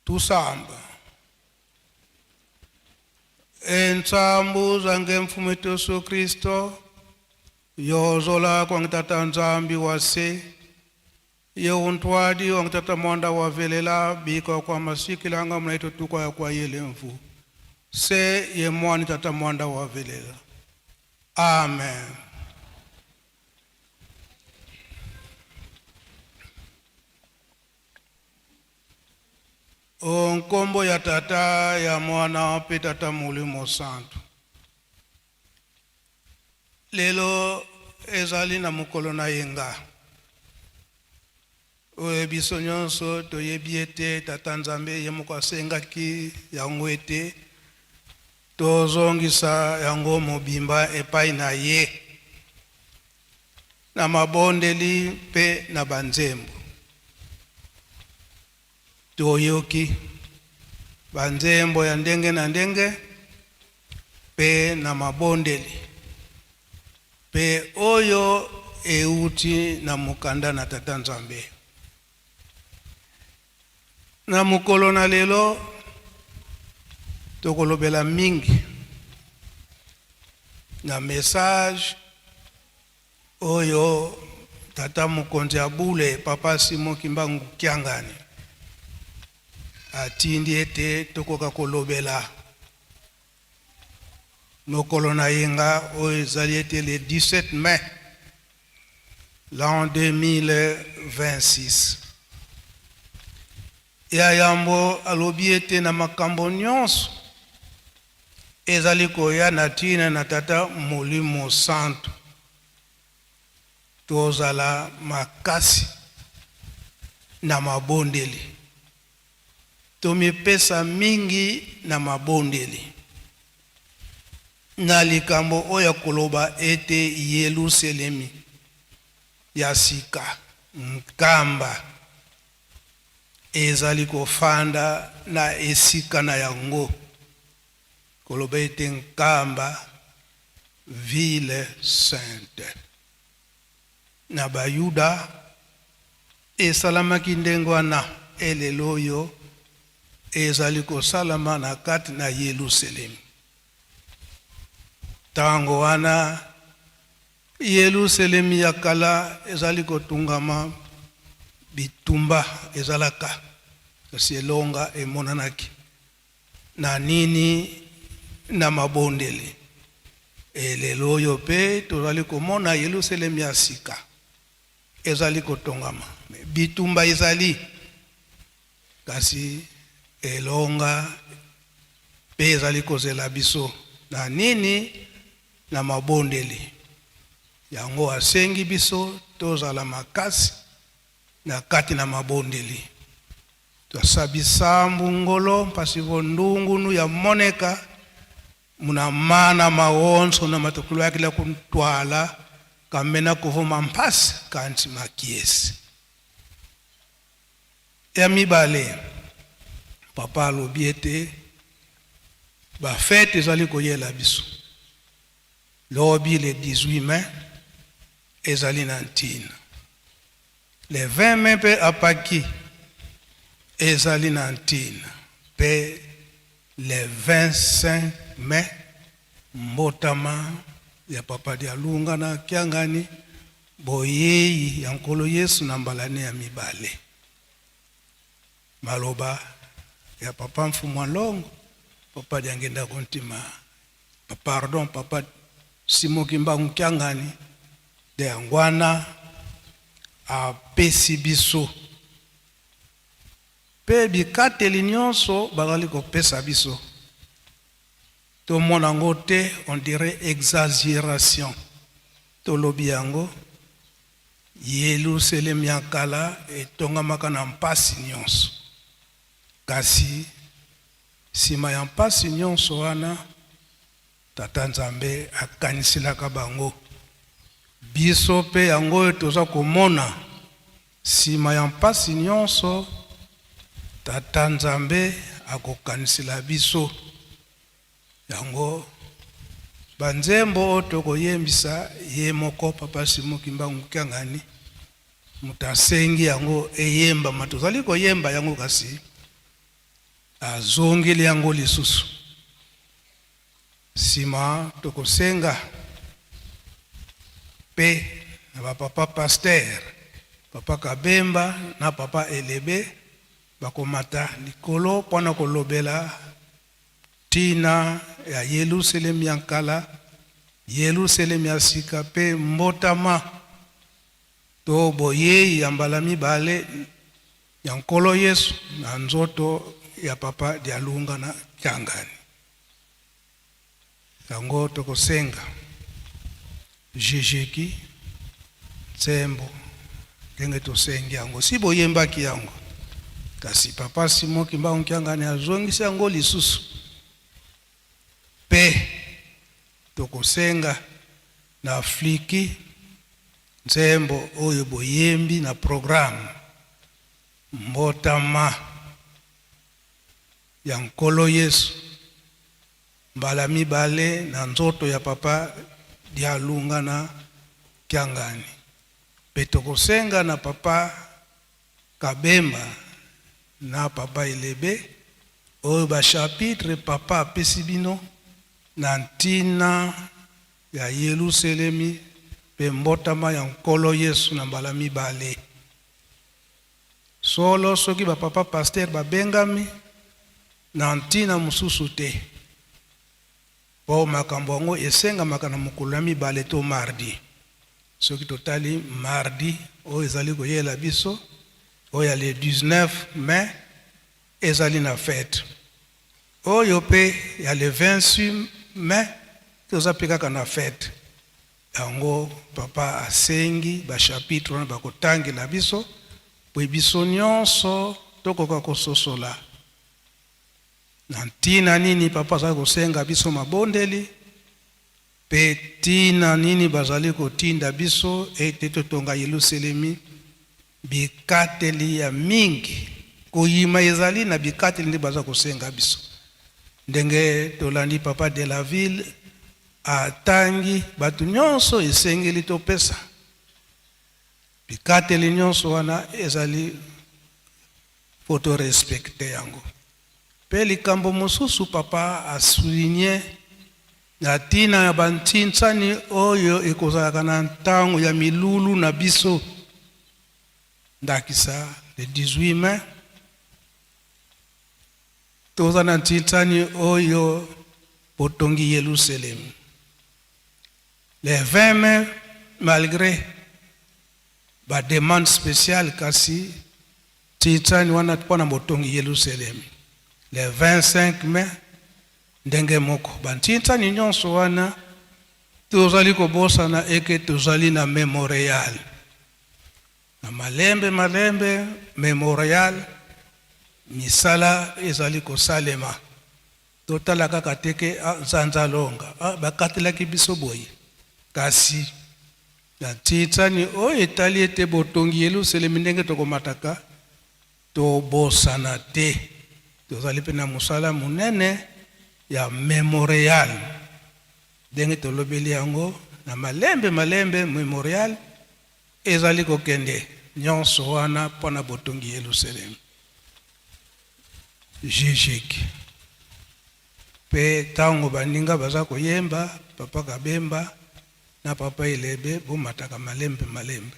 Tusamba. Entsambu zange mfumu Yesu Kristo yozola kwange tata Nzambi wase ye untwadi wange tata mwanda wa velela bika kwa masikilanga mnaito tukwa ya kwa yele mfu se ye mwani tata mwanda wa velela. Amen. O nkombo ya Tata, ya Mwana mpe Tata Molimo Santu. Lelo ezali na mokolo na yenga oyo biso nyonso toyebi ete Tata Nzambe ye moko asengaki yango ete tozongisa yango mobimba epai na ye na mabondeli mpe na banzembo. Toyoki banzembo ya ndenge na ndenge mpe na mabondeli, mpe oyo euti na mokanda na Tata Nzambe. Na mokolo na lelo, tokolobela mingi na message oyo tata mokonzi ya bule Papa Simon Kimbangu Kiangani atindi ete tokoka kolobela mokolo na yenga oyo ezali ete le 17 mai l'an 2026. Ya yambo alobi ete na makambo nyonso ezali koya na ntina na Tata Molimo Santu, tozala makasi na mabondeli, tomipesa mingi na mabondeli na likambo oyo ya koloba ete Yeluselemi ya sika, Nkamba, ezali kofanda na esika na yango, koloba ete Nkamba, ville sainte. Na Bayuda, esalamaki ndenge wana, elelo oyo ezali kosalama na kati na Yeluselemi. Tango wana Yeluselemi ya kala ezali kotungama, bitumba ezalaka, kasi elonga emonanaki na nini? Na mabondeli. E lelo oyo mpe tozali komona Yelusalemi ya sika ezali kotongama, bitumba ezali, kasi elonga mpe ezali kozela biso na nini? Na mabondeli. Yango asengi biso tozala makasi na kati na mabondeli. Twasabisambu ngolo mpasi vo ndungunu ya moneka muna mana mawonso na matukulwakila kuntwala kambe na kuvuma mpasi kanti makiesi. Ya mibale, papa alobi ete ba fete ezali koyela biso lobi le 18 mai ezali na ntina, le 20 mai mpe apaki ezali na ntina, mpe le 25 mai mbotama ya papa Dialunga na Kiangani, boyei ya Nkolo Yesu na mbala ne ya mibale. Maloba ya papa Mfumu Alongo, papa Diangenda Kontima, pardon, papa Simon Kimbangu Kiangani, de yango wana apesi biso mpe bikateli nyonso bazali kopesa biso tomona yango te, on dirait exagération. Tolobi yango, Yelusalemi ya kala etongamaka na mpasi nyonso, kasi nsima ya mpasi nyonso wana Tata Nzambe akaniselaka bango. Biso mpe yango oyo toza komona nsima ya mpasi nyonso, Tata Nzambe akokanisela biso yango. Banzembo oyo tokoyembisa ye moko Papa Simon Kimbangu Kiangani moto asengi yango eyembama, tozali koyemba yango, kasi Azongeli yango lisusu. Nsima tokosenga mpe na bapapa pasteur, papa Kabemba na papa Elebe, bakomata likolo mpo na kolobela ntina ya Yelusalemi ya nkala, Yelusalemi ya sika mpe mbotama to boyei ya mbala mibale ya Nkolo Yesu na nzoto ya papa Dialunga na Kiangani. Yango tokosenga Jejeki nsembo ndenge tosengi yango, si boyembaki yango, kasi papa Simon Kimbangu Kiangani azongisi yango lisusu. Mpe tokosenga na Fliki nzembo oyo boyembi na programme Mbotama ya Nkolo Yesu mbala mibale na nzoto ya papa Dialunga na Kiangani. Mpe tokosenga na papa Kabemba na papa Elebe oyo ba chapitre papa apesi bino na ntina ya Yeluselemi mpe mbotama ya Nkolo Yesu na mbala mibale. Solo soki ba papa pasteur babengami na ntina mosusu te, mpo makambo yango esengamaka na mokolo ya mibale to mardi. Soki totali mardi oyo ezali koyela biso, oyo ya le 19 mai, ezali na fete. Oyo mpe ya le 26 mai toza mpe kaka na fete. Yango papa asengi ba chapitre wana bakotangela biso mpo biso nyonso tokoka kososola na ntina nini papa azali kosenga biso mabondeli mpe ntina nini bazali kotinda biso ete totonga Yelusalemi. Bikateli ya mingi koyima ezali na bikateli nde baza kosenga biso. Ndenge tolandi papa de la ville atangi bato nyonso, esengeli topesa bikateli nyonso wana, ezali po torespecter yango. Mpe likambo mosusu papa asouligner na ntina ya bantinsani oyo ekozalaka na ntango ya milulu na biso, ndakisa le 18 mai toza na ntinsani oyo botongi Yelusalemi, le 20 mai malgré bademande spéciale, kasi ntinsani wana mpona botongi Yelusalemi, le 25 mai ndenge moko. Bantinsani nyonso wana tozali kobosana eke tozali na memorial na malembe malembe. Memorial misala ezali kosalema. Totala kaka te ke ah, nzanza longa ah, bakatelaki biso boye, kasi na ntinsani oyo etali ete botongi Yelusalemi, ndenge tokomataka, tobosana te tozali mpe na mosala monene ya memorial. Ndenge tolobeli yango na malembe malembe, memorial ezali kokende nyonso wana mpona botongi Yelusalemi. Jijik mpe ntango baninga baza koyemba, papa Kabemba na papa Elebe bomataka malembe malembe.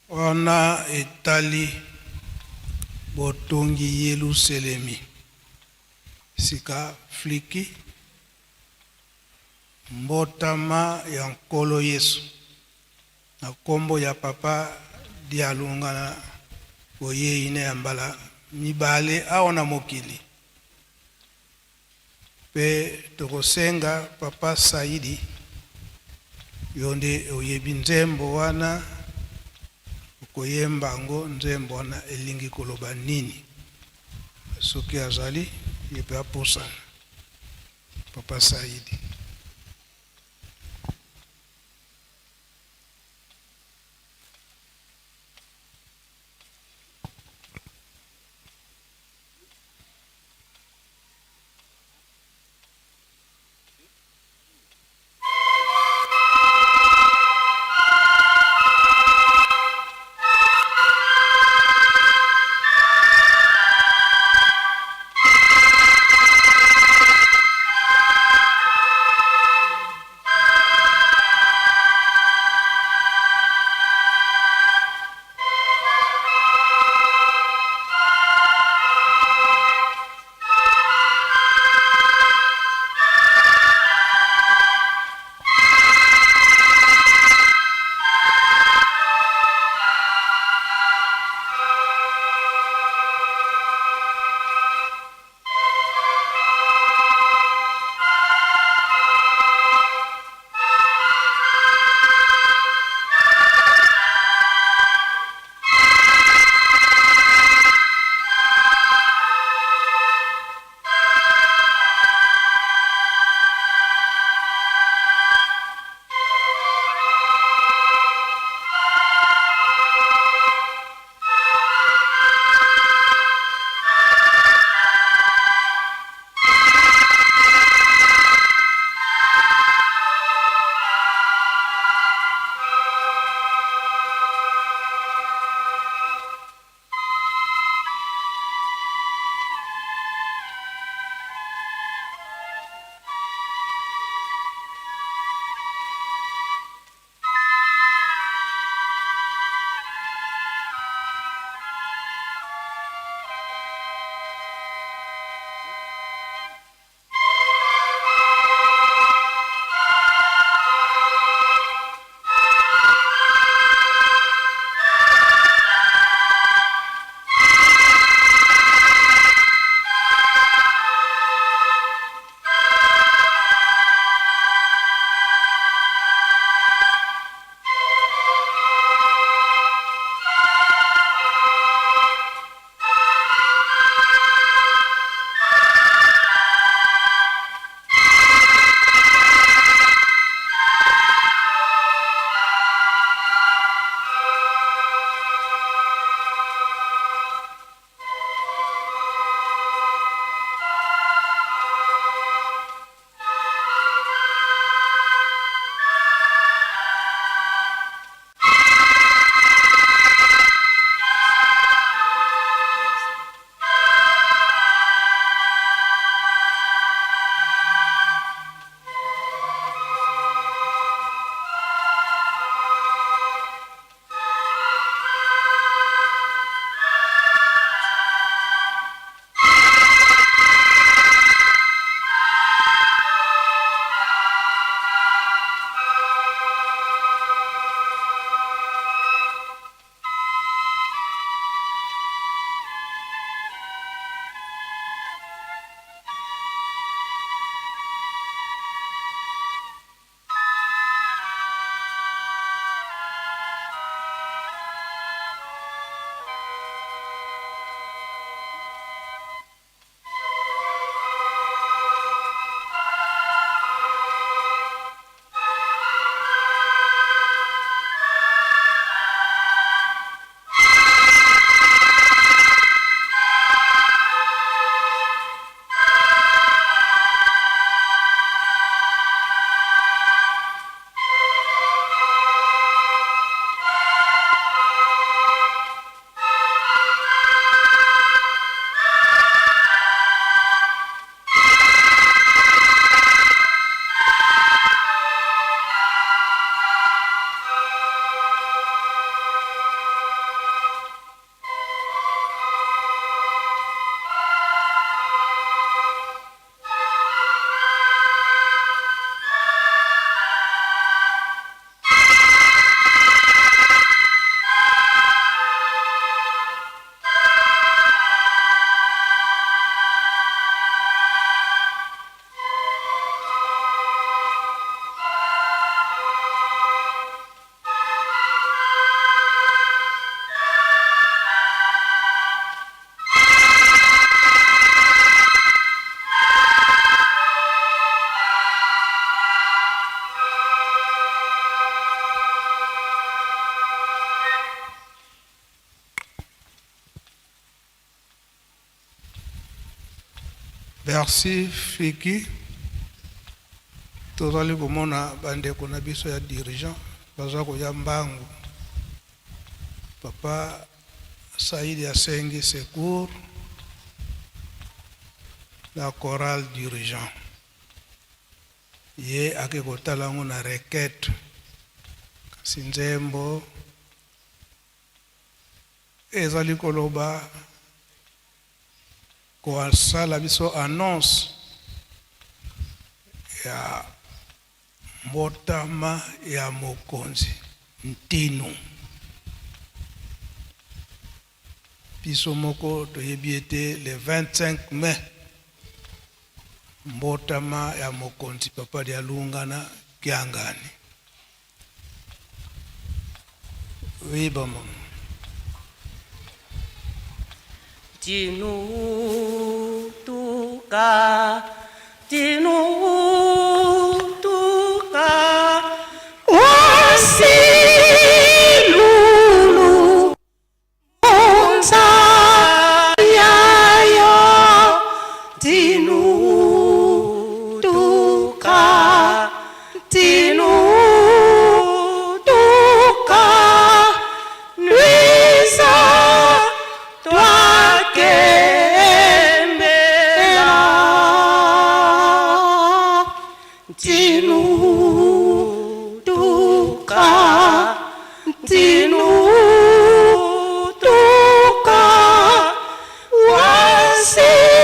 Wana etali botongi Yeluselemi sika fliki mbotama ya Nkolo Yesu na nkombo ya Papa Dialunga na boyei ne ya mbala mibale awa na mokili. Mpe tokosenga Papa Saidi, yo nde oyebi nzembo wana, okoyemba yango. Nzembo wana elingi koloba nini? Soki azali, ye mpe apusana. Papa Saidi. Merci Fiki. Tozali komona bandeko na biso ya dirigeant baza koya mbangu. Papa Saidi asengi secours na chorale dirigeant. Ye ake kotala yango na requête. Kasi nzembo ezali koloba kosala biso annonce ya mbotama ya mokonzi Ntinu. Biso moko toyebi ete le 25 mai mbotama ya mokonzi Papa Dialungana Kiangani. Oui, maman. Tinutuka, tinutuka, Wasilulu unza yayo tinutuka tinutuka lwiza twakembela. Tinutuka tinutuka wasilulu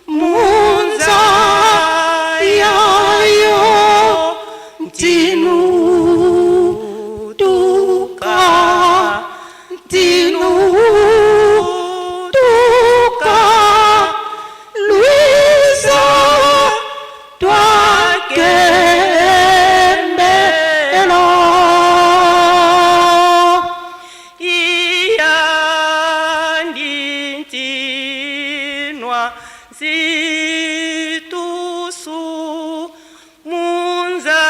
munza yayo tinutuka tinutuka lwiza twakembela. Iyandintinwa zitusu munza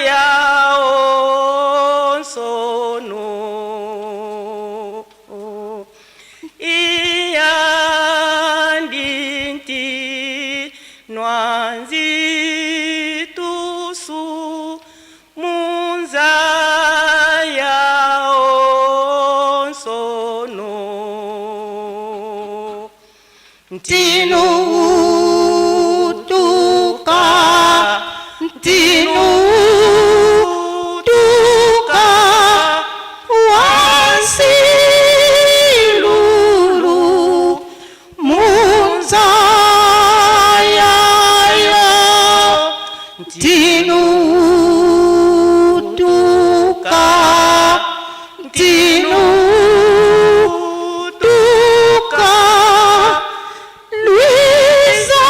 yao nsono. Iyandintinwa zitusu munza yao nsono. Tinutuka tinutuka wasilulu munza yayo tinutuka tinutuka lwiza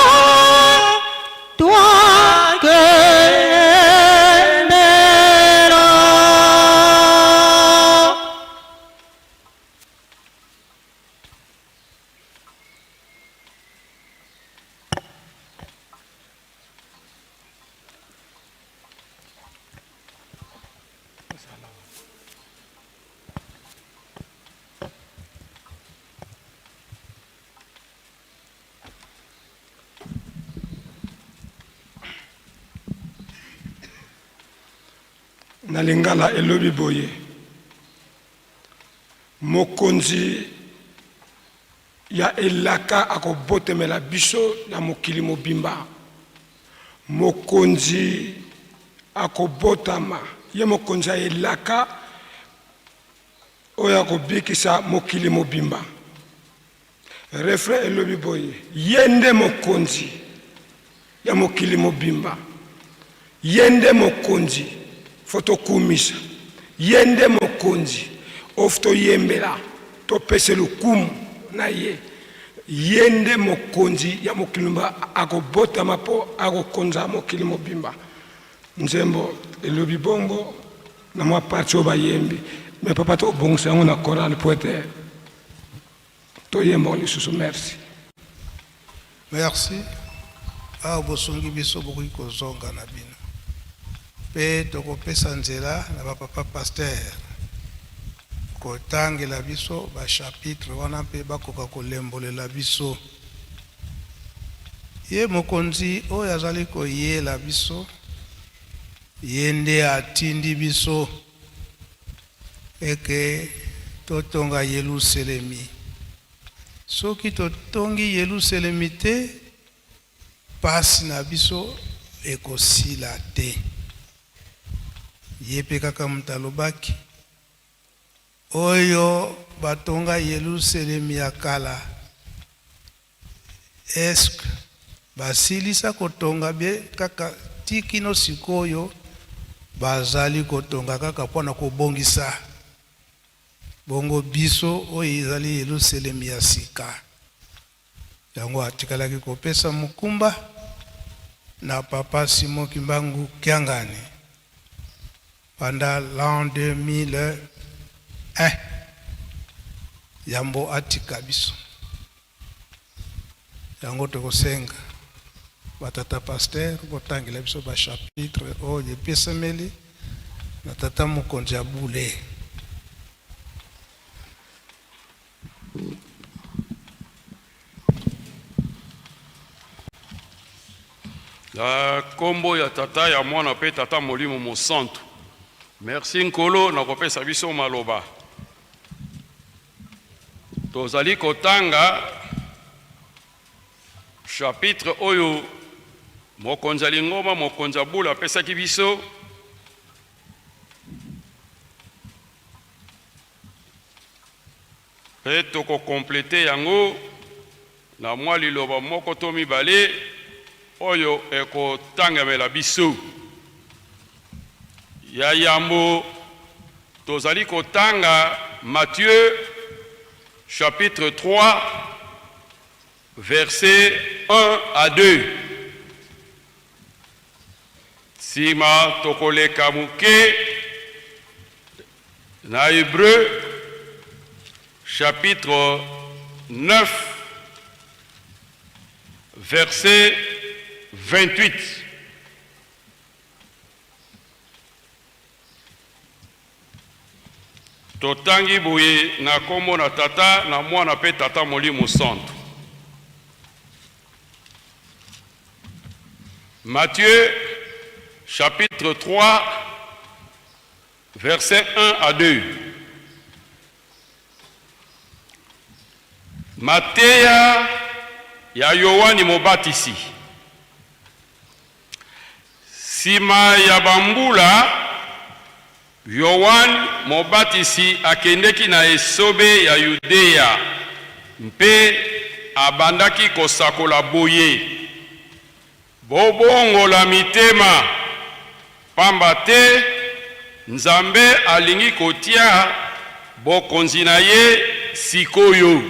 twakembela. Na lingala elobi boye: mokonzi ya elaka akobotemela biso na mokili mobimba. Mokonzi akobotama, ye mokonzi ya elaka oyo akobikisa mokili mobimba. Refrain elobi boye: ye nde mokonzi ya mokili mobimba, ye nde mokonzi fo tokumisa, ye nde mokonzi oyo toyembela, topesa lokumu na ye. Ye nde mokonzi ya mokili mobimba, akobotama mpo akokonza mokili mobimba. Nzembo elobi bongo na mwa partie oyo bayembi, me papa tobongisa yango na chorale po ete toyemba lisusu. Merci. Merci. Awa bosungi biso, bokoki kozonga na bino mpe tokopesa nzela na bapapa pasteur. kotangela biso ba chapitre wana mpe bakoka kolembolela biso. Ye mokonzi oyo azali koyela biso, ye nde atindi biso eke totonga Yelusalemi. Soki totongi Yelusalemi te, pasi na biso ekosila te. Ye mpe kaka moto alobaki, Oyo batonga Yelusalemi ya kala, est-ce que basilisa kotonga bie kaka ti kino sikoyo bazali kotonga kaka mpo na kobongisa? Bongo biso oyo ezali Yelusalemi ya sika, yango atikalaki kopesa mokumba na Papa Simon Kimbangu Kiangani banda l'an 2001 yambo atika biso. Yango tokosenga ba tata pasteur botangela biso ba chapitre oyo epesameli na tata mokonzi ya bule. Na kombo ya Tata, ya Mwana pe Tata Molimo Mosantu. Merci Nkolo na kopesa biso maloba. Tozali kotanga chapitre oyo mokonzi ya lingomba, mokonzi ya bula apesaki biso. Mpe toko completer yango na mwa liloba moko to mibale oyo ekotangemela biso. Ya yambo, tozali kotanga Matthieu chapitre 3 versets 1 à 2. Sima tokoleka moke na Hebreu chapitre 9 verset 28. Totangi boye na kombo na Tata, na Mwana pe Tata Molimo Santu. Matthieu chapitre 3 versets 1 à 2. Mateya ya Yoane Mobatisi. Sima ya bambula, Yoane Mobatisi akendeki na esobe ya Yudea mpe abandaki kosakola boye, Bobongola mitema, pamba te Nzambe alingi kotia Bokonzi na ye sik'oyo.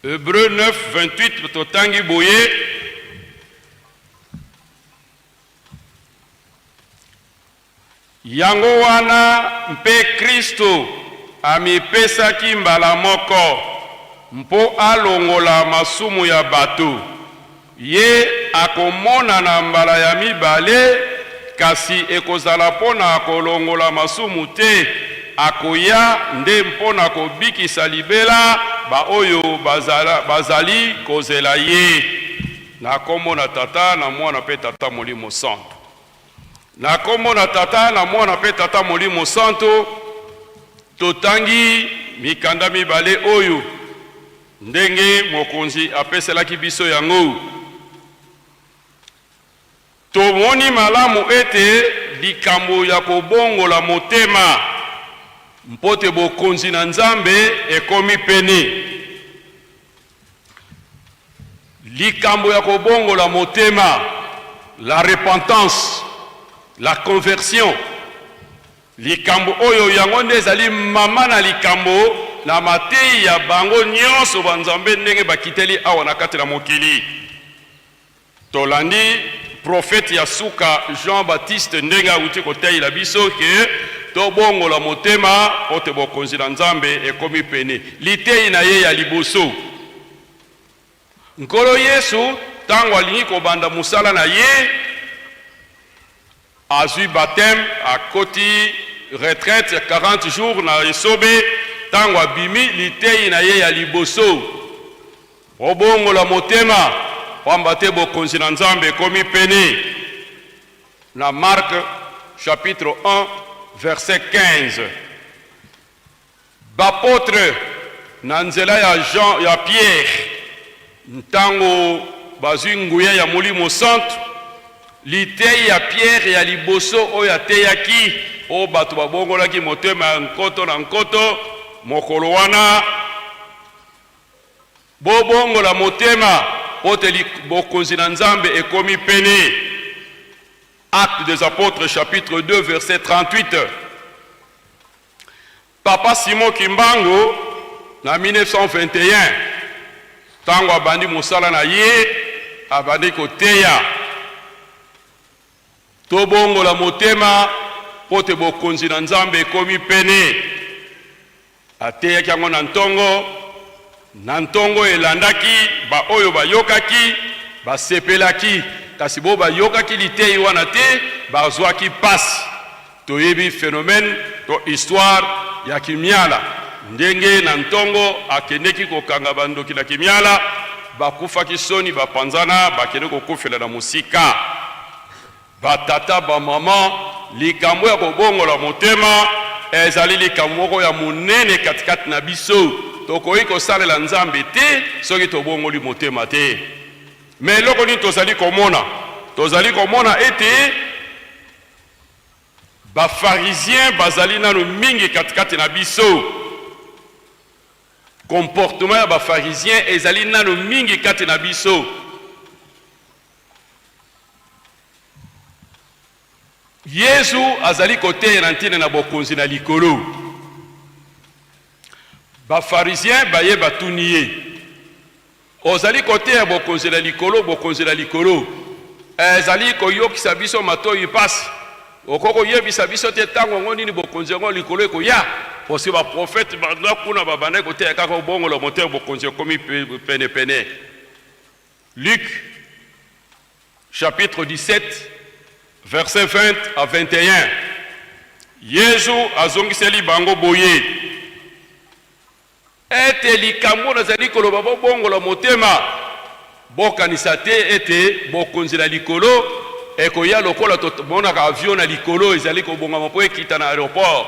Hebreu 9, 28, totangi boye, Yango wana mpe Kristo amipesaki mbala moko mpo alongola masumu ya bato. Ye akomonana mbala ya mibale, kasi ekozala mpo na kolongola masumu te, akoya nde mpo na kobikisa libela baoyo bazali kozela ye. Na kombo na Tata, na Mwana mpe Tata Molimo Santu. Na kombo na Tata, na Mwana mpe Tata Molimo Santu, totangi mikanda mibale oyo ndenge Mokonzi apeselaki biso yango. Tomoni malamu ete likambo ya kobongola motema mpo te Bokonzi na Nzambe ekomi pene. Likambo ya kobongola motema, la repentance, la conversion, likambo oyo yango nde ezali mama na likambo na mateyi ya bango nyonso ba Nzambe ndenge bakiteli awa na kati na mokili. Tolandi prophète ya suka Jean Baptiste ndenge awuti koteyela biso ke tobongola motema mpo te bokonzi na Nzambe ekomi pene. Liteyi na ye ya liboso, Nkolo Yesu tango alingi kobanda mosala na ye, azwi bapteme, akoti retraite ya 40 jours na esobe, ntango abimi liteyi na ye ya liboso, Bobongola motema, pamba te bokonzi na Nzambe ekomi pene. Na Marc chapitre 1 verset 15. Bapotre na nzela ya Jean ya Pierre, ntango bazwi nguya ya Molimo Santu, liteyi ya Pierre ya liboso oyo ateyaki, oyo bato babongolaki motema ya nkoto na nkoto mokolo wana, Bobongola motema, mpo te bokonzi na Nzambe ekomi pene. Actes des Apotres chapitre 2 verset 38. Papa Simon Kimbangu na 1921 ntango abandi mosala na ye, abandi koteya tobongola motema mpo te bokonzi na Nzambe ekomi pene. Ateyaki yango na ntongo. Na ntongo elandaki, baoyo bayokaki basepelaki, kasi baoyo bayokaki liteyi wana te bazwaki mpasi. Toyebi phenomène to histoire ya Kimiala, ndenge na ntongo akendeki kokanga bandoki na Kimiala, bakufaki soni, bapanzana, bakende kokufela na mosika. Ba tata, ba mama, likambo ya kobongola motema ezali likambo moko ya monene katikati na biso. Tokoki kosalela Nzambe te soki tobongoli motema te. Me eloko nini tozali komona? Tozali komona ete ba pharisiens bazali nanu mingi katikati na biso. Comportement ya ba pharisiens ezali nanu mingi kati na biso. Yesu azali koteya na ntina na bokonzi na likolo. Ba pharisiens baye batuni ye, Ozali koteya bokonzi na likolo, bokonzi na likolo ezali koyokisa biso matoyi mpasi. Okoki koyebisa biso te ntango yango nini bokonzi yango likolo ekoya? Parce que ba prophètes banda kuna babandaki koteya kaka obongola motema, bokonzi ekomi penepene. Luc chapitre 17 verset 20 à 21. Yezu azongiseli bango boye ete likambo nazali koloba, bobongola motema, bokanisa te ete bokonzi na likolo ekoya lokola tomonaka avion na likolo ezali kobongama mpo ekita na aeroport.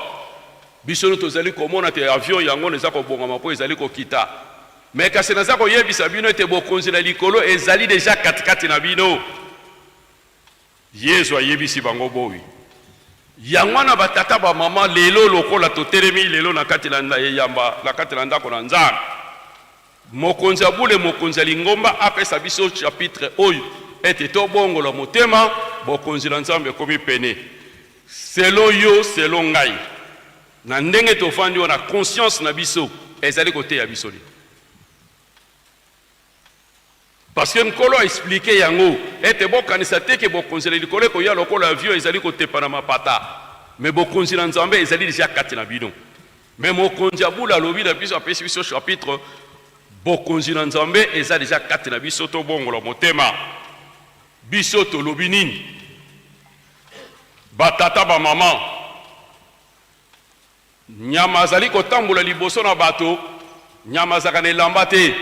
Biso tozali komona te avion yango eza kobongama mpo ezali kokita. Mais kasi naza koyebisa bino ete bokonzi na likolo ezali deja katikati na bino. Yezu ayebisi bango boye. Yango wana ba tata ba mama lelo lokola totelemi lelo na kati na eyamba na kati na ndako na Nzambe, mokonzi ya bule, mokonzi ya lingomba apesa biso chapitre oyo ete tobongola motema, bokonzi na Nzambe ekomi pene. Selon yo, selon ngai, Na ndenge tovandi wana, conscience na biso ezali koteya biso nini? Parce que Nkolo a expliquer yango ete bokanisa te ke bokonzi na likolo ekoya lokola avion ezali kotepa na mapata, mais bokonzi na Nzambe ezali deja kati na bino. Mais mokonzi ya bula alobi na biso, apesi biso chapitre, bokonzi na Nzambe eza deja kati na biso, tobongola motema. Biso tolobi nini? Ba tata, ba mama, Nyama azali kotambola liboso na bato, nyama azalaka na elamba te.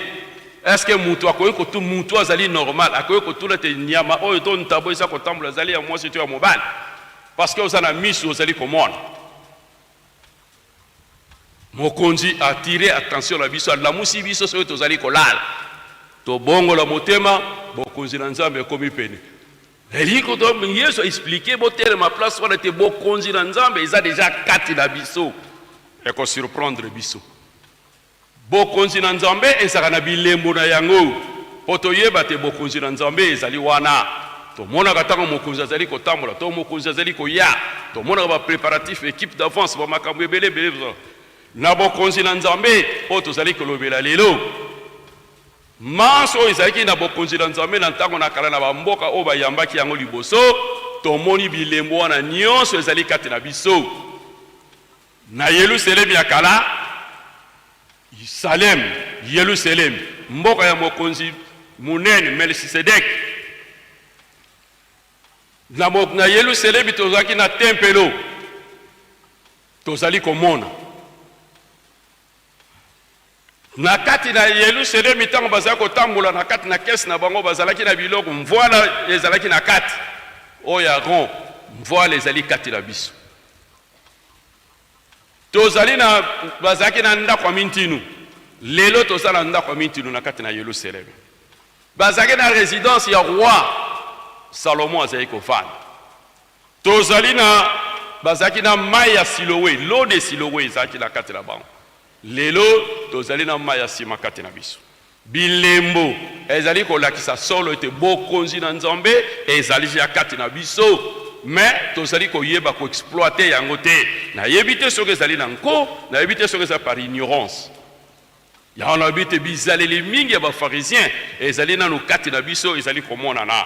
Est-ce que mutu akoki kotu mutu azali normal akoki kotuna te nyama oyo to ntabo eza kotambola ezali ya mwasi to ya mobali? Parce que oza na misu ozali komona. Mokonzi atire attention na biso, alamusi biso soki tozali kolala. Tobongola motema, bokonzi na Nzambe ekomi pene. Elingi koto Yesu a expliquer botelema place wana te bokonzi na Nzambe eza deja kati na biso. Eko surprendre biso. Bokonzi na Nzambe ezalaka na bilembo na yango mpo toyeba te bokonzi na Nzambe ezali wana. Tomonaka ntango mokonzi azali kotambola to mokonzi azali koya, tomonaka ba preparatifs, equipe d'avance, ba makambo ebele ebele na bokonzi na Nzambe oyo tozali kolobela lelo. Manso oyo ezalaki na Bokonzi na Nzambe na ntango na kala na bamboka oyo bayambaki yango liboso, tomoni bilembo wana nyonso ezali kati na biso. Na Yelusalemi ya kala, Salem, Yelusalemi, mboka ya mokonzi monene Melchisedeke. Na, na Yelusalemi tozalaki na tempelo. Tozali komona na kati na Yelusalemi, ntango bazali kotambola na kati na kese na bango, bazalaki na biloko, mvwala ezalaki na kati oyo ya rond, mvwala ezali kati na biso. Tozali na, bazalaki na ndako ya mintinu, lelo toza na ndako ya mintinu na kati na Yelusalemi. Bazalaki na residence ya roi Salomon azali kovanda. Tozali na, bazalaki na mai ya Siloe, l'eau de Siloe ezalaki na kati na bango. Lelo tozali na mai ya sima kati na biso. Bilembo ezali kolakisa solo ete bokonzi na Nzambe ezali ya kati na biso, mais tozali koyeba ko exploiter yango te. Nayebi te soki ezali na nko, nayebi te soki ezali par ignorance. Yango nalobi ete bizaleli mingi ya ba pharisiens ezali nanu kati na biso, ezali komonana.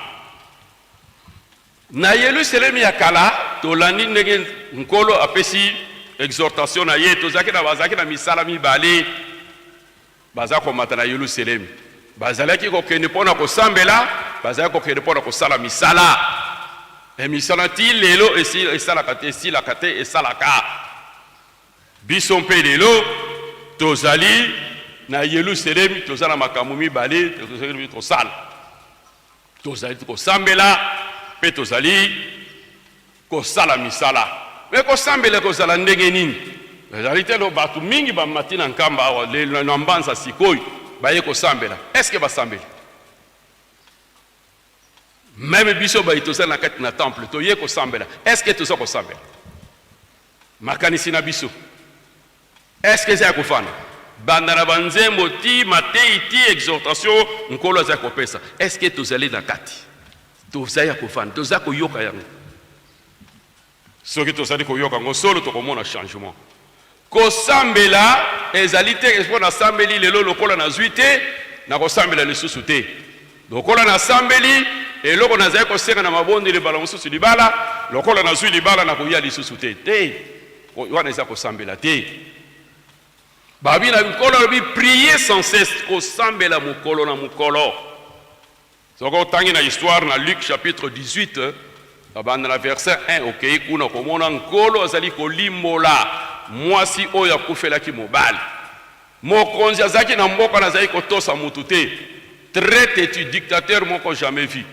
Na Yelusalemi ya kala, tolandi ndenge Nkolo apesi exhortation na ye, tozalaki na bazalaki na misala mibale, baza komata na Yelusalemi. Bazalaki kokende mpo na kosambela, bazalaki kokende mpo na kosala misala. E misala ti lelo esalaka te, esilaka te, esalaka. Biso mpe lelo tozali na Yelusalemi, toza na makambo mibale tozali kosala. Tozali kosambela mpe tozali kosala misala. Me kosambela ekozala ndenge nini? Ezali te lo bato mingi bamati na Nkamba awa lelo na Mbanza sikoyo baye kosambela. Est-ce que basambeli? Meme biso baye tozali na kati na temple toye kosambela. Est-ce que toza kosambela? Makanisi na biso Est-ce que eza ya kofanda? Banda na ba nzembo ti mateyi ti exhortation Nkolo aza kopesa. Est-ce que tozali na kati? Toza ya kofanda, toza koyoka yango. Soki tozali koyoka yango solo, tokomona changement. Kosambela ezali te mpo nasambeli lelo lokola nazwi te, nakosambela lisusu te. Lokola nasambeli, eloko nazali kosenga na mabondeli mbala mosusu libala, lokola nazwi libala nakoya lisusu te. Te. Wana eza kosambela te. Babi na Nkolo alobi prier sans cesse, kosambela mokolo na mokolo. Soki otangi na histoire na Luc chapitre 18, babanda na verset 1, okei kuna okomona Nkolo azali kolimbola mwasi oyo akufelaki mobali. Mokonzi azalaki na mboka na azalaki kotosa mutu te, très tetu, dictateur moko jamais vu.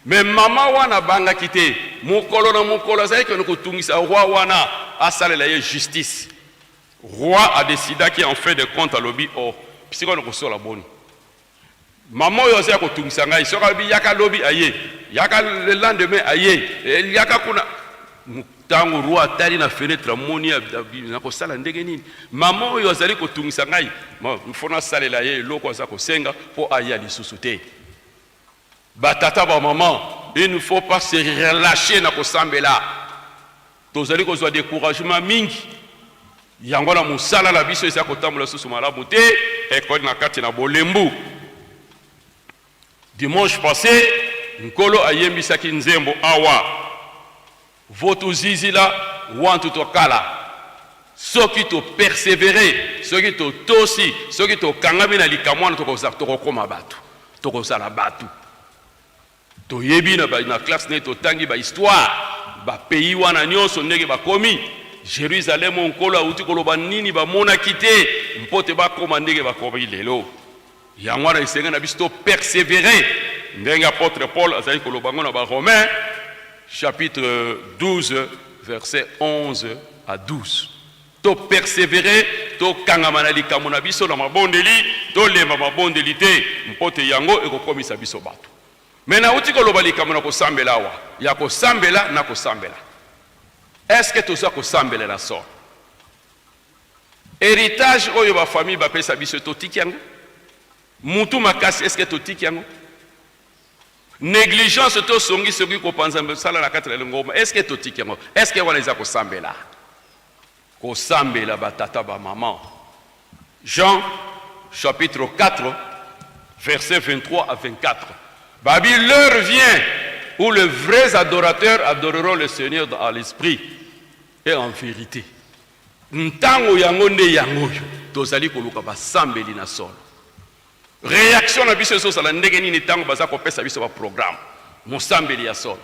Mais mama wana abangaki te, mokolo na mokolo azalaki kende kotungisa roi wana asalela ye justice. Roi a decidaki en fin de compte alobi oh, sikoyo nakosola boni? Mama oyo aza ya kotungisa ngai, soki alobi yaka lobi aye, yaka le lendemain aye, eh, yaka kuna. Ntango roi atali na fenetre amoni nakosala ndenge nini? Mama oyo azali kotungisa ngai, mfo nasalela ye eloko aza kosenga mpo aya lisusu te. Ba tata ba maman, il ne faut pas se relacher na kosambela. Tozali kozwa decouragement mingi. Yango na mosala na biso eza kotambola susu malamu te, ekoli na kati na bolembu. Dimanche passé, Nkolo ayembisaki nzembo awa. Votuzizila wantu tokala. Soki to perseverer, soki totosi, soki tokangami na likambo wana, tokokoma bato, tokozala bato. Toyebi na, na classe ndenge totangi ba histoire ba pays wana nyonso ndenge bakomi Jerusalem, oyo Nkolo awuti koloba nini bamonaki te mpo te bakoma ndenge bakomi lelo. Yango wana esengeli na biso to perseverer ndenge apotre Paul azali koloba yango na ba Romains chapitre 12 verset 11 à 12. To perseverer, tokangama na likambo na biso na mabondeli, tolemba mabondeli te mpo te yango ekokomisa biso bato. Mais nauti koloba likambo na kosambela awa, ya kosambela na kosambela. Est-ce que toza kosambela na solo? Heritage oyo ba famille bapesa biso totiki yango? Mutu makasi est-ce que totiki yango? Negligence to songi songi kopanza mosala na kati na lingomba est-ce que totiki yango? Est-ce que wana eza kosambela? Kosambela ba tata ba maman. Jean chapitre 4 verset 23 à 24. Babi l'heure vient où les vrais adorateurs adoreront le Seigneur dans l'esprit et en vérité. Ntango yango nde yango oyo tozali koluka basambeli na solo. Reaction na biso ezozala ndenge nini ntango baza kopesa biso ba programme? Mosambeli ya solo,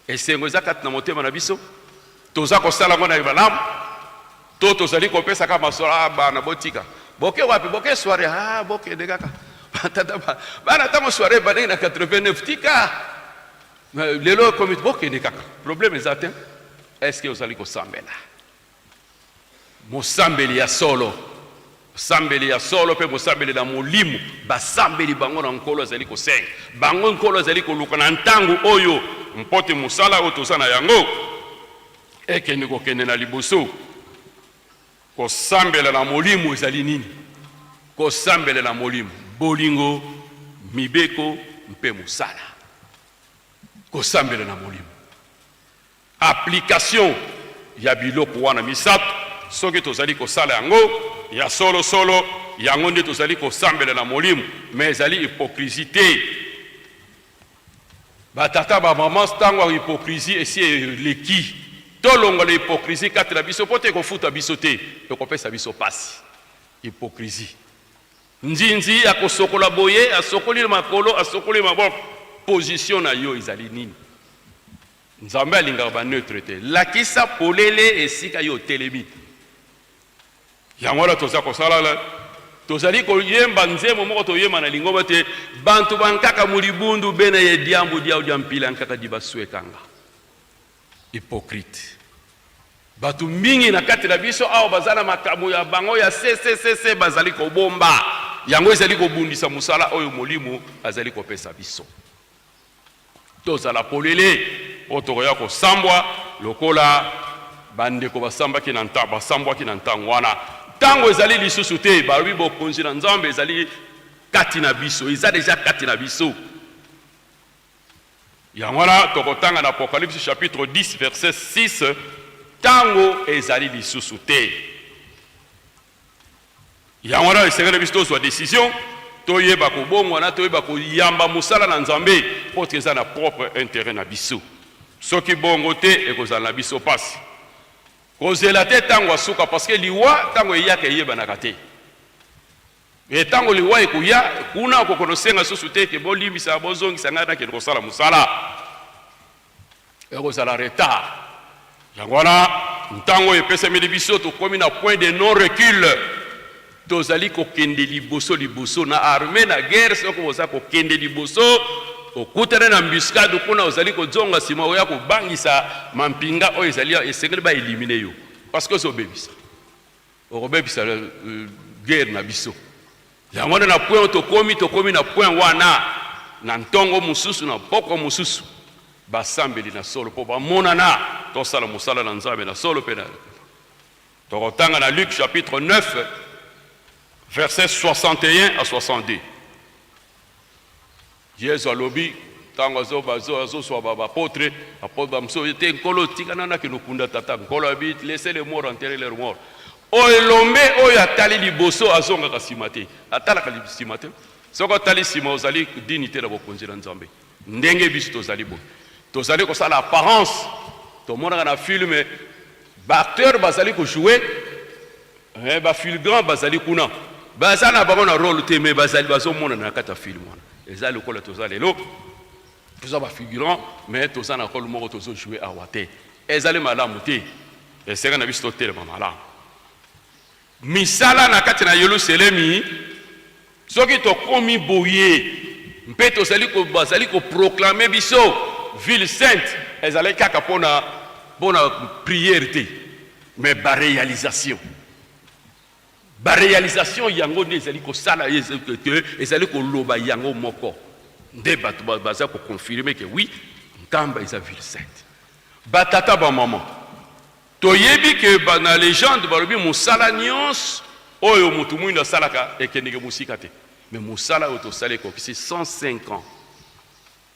esengo eza kati na motema na biso, toza kosala yango na malamu. To tozali kopesa kaka masolo, ah bana botika. Boke wapi? Boke soirée. Ah bokende kaka. Tata bana ntango soirée ebandaki na 89 tika. Lelo ekomi bokende kaka. Problème eza te. Est-ce que ozali kosambela? Mosambeli ya solo, mosambeli ya solo mpe mosambeli na molimo, basambeli bango na Nkolo azali kosenga bango, Nkolo azali koluka na ntango oyo mpo te mosala oyo toza na yango ekende kokende na liboso. Kosambela na molimo ezali nini? Kosambela na molimo, bolingo, mibeko mpe mosala. Kosambela na molimo, application ya biloko wana misato, soki tozali kosala yango ya solo solo, yango nde tozali kosambela na molimo, mais ezali hypocrisie te. Ba tata ba mamans, tango ya hypocrisie esi eleki. Tolongola hypocrisie kati na biso mpo te ekofuta biso te, ekopesa biso pasi. Hypocrisie. Nzinzi akosokola boye, asokoli makolo, asokoli maboko. Position na yo ezali nini? Nzambe alingaka ba neutre te. Lakisa polele esika yo otelemi. Yango wana toza kosala, tozali koyemba nzembo moko toyemba na lingomba te, bantu ba nkaka mu libundu bena ye diambu diau dia mpila nkaka di baswekanga. Hypocrite. Bato mingi na kati na biso awa baza na makambo ya bango ya ccc bazali kobomba. Yango ezali kobundisa mosala oyo Molimo azali kopesa biso. Tozala polele mpo tokoya kosambwa lokola bandeko basambaki na nta, basambwaki na ntango wana. Ntango ezali lisusu te. Balobi bokonzi na Nzambe ezali kati na biso, eza deja kati na biso. Yango wana tokotanga na Apocalypse chapitre 10 verset 6, ntango ezali lisusu te. Yango wana esengeli biso tozwa decision, toyeba kobongwana, toyeba koyamba mosala na Nzambe mpo te eza na propre interet na biso. Soki bongo te, ekozala na biso pasi. Kozela te tango ya suka, parce que liwa tango eyaka eyebanaka te. Et tango liwa ekoya, kuna okokono senga susu te ke bolimbisa, bozongisa ngai nakende kosala mosala. Ekozala retard. Yango wana ntango oyo epesameli biso, tokomi na point de non recul. Tozali kokende liboso liboso na armee na guerre. Soki oza kokende liboso, okutana na embuscade kuna, ozali kozonga nsima, oya kobangisa mampinga oyo ezali, esengeli ba eliminer yo parce que ozobebisa, okobebisa guerre na biso. Yango wana na point oyo tokomi, tokomi na point wana na ntongo mosusu na pokwa mosusu, basambeli na solo mpo bamonana, tosala mosala na Nzambe na solo mpe na tokotanga na Luc chapitre 9 verset 61 à 62. Yesu alobi ntango azoswa bapotre, apotre bamosusu te, Nkolo tika nanu nakende kokunda tata. Nkolo abi, laissez les morts enterrer leurs morts. Oyo elombe oyo atali liboso azongaka nsima te, atalaka nsima te. Soki otali nsima, ozali dini te na bokonzi na Nzambe. Ndenge biso tozali boye, tozali kosala apparence, tomonaka na film ba acteurs bazali kojouer, ba fulgurants bazali kuna, baza na bango na role te, mais bazali bazomonana na kati ya film wana. Eza lokola toza lelo, toza ba figurants, mais toza na role moko tozojouer awa te. Ezali malamu te, esenga na biso totelema malamu. Misala na kati na Yelusalemi, soki tokomi boye mpe tozali ko, bazali koproklame biso ville sainte, ezalaki kaka mpona mpona prière te, mais ba réalisation, ba réalisation yango nde ezali kosala, ezali koloba yango moko nde bato baza koconfirme ke oui, Nkamba eza ville sainte. Batata bamama, toyebi ke na legende balobi mosala nyonso oyo motu mwindo asalaka ekendeke mosika te, mais mosala oyo tosali ekokisi 105 ans.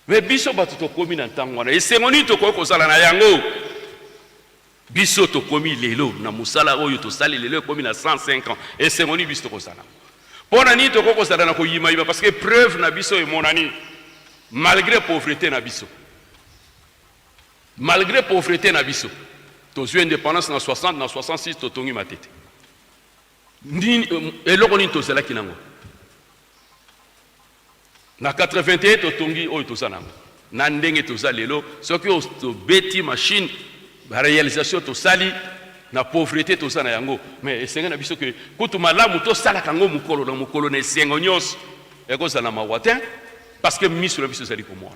Mais biso bato tokomi na ntango wana, esengo nini tokoki kozala na yango? Biso tokomi lelo na mosala oyo tosali lelo ekomi na 105 ans, esengo nini biso tokozala? Mpo na nini tokoki kozala na koyimayima? Parce que preuve na biso emonani malgré pauvreté na biso. Malgré pauvreté na biso, tozwi indépendance na 60, na 66 totongi Matete. Nini, eloko nini tozalaki nango? Na 81 totongi oyo toza nango. Na ndenge toza lelo, soki tobeti machine, ba réalisation tosali, Na pauvrete toza na yango, mais esenge na biso ke kutu malamu tosalaka yango mokolo na mokolo na esengo nyonso. Ekozala na mawa te, parce que miso na biso ezali komona.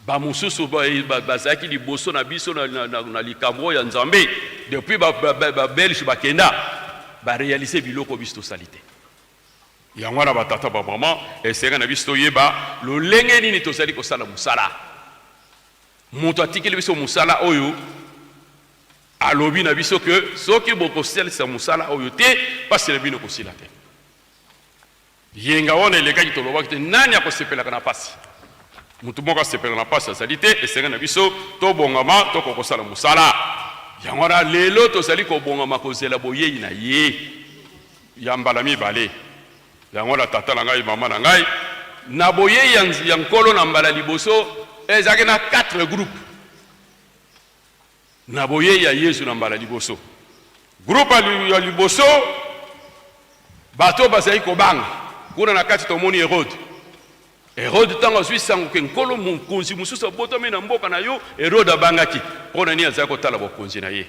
Bamosusu bazalaki liboso na biso na likambo oyo ya Nzambe, depuis ba Belge bakenda, baréaliser biloko biso tosali te. Yango wana, batata, bamama, esenga na biso toyeba lolenge nini tozali kosala mosala. Moto atikeli biso mosala oyo, alobi na biso ke soki bokosalisa mosala oyo te, mpasi na bino kosila te. Yenga wana elekaki, tolobaki te nani akosepelaka na pasi. Motu moko asepelaka na pasi azali te. Esenga na biso tobongama, tokoka kosala mosala yango wana. Lelo tozali kobongama kozela boyei na ye ya mbala mibale. Yango wana, tata na ngai, mama na ngai, na boyei ya Nkolo na mbala liboso, ezalaki na 4 groupe. Na boyei ya Yesu na mbala liboso, groupe ya liboso, bato bazali kobanga. Kuna na kati tomoni Herode. Herode, ntango azwi sango ke Nkolo mokonzi mosusu abotami na mboka na yo, Herode abangaki. Mpo na nini? Azali kotala bokonzi na ye.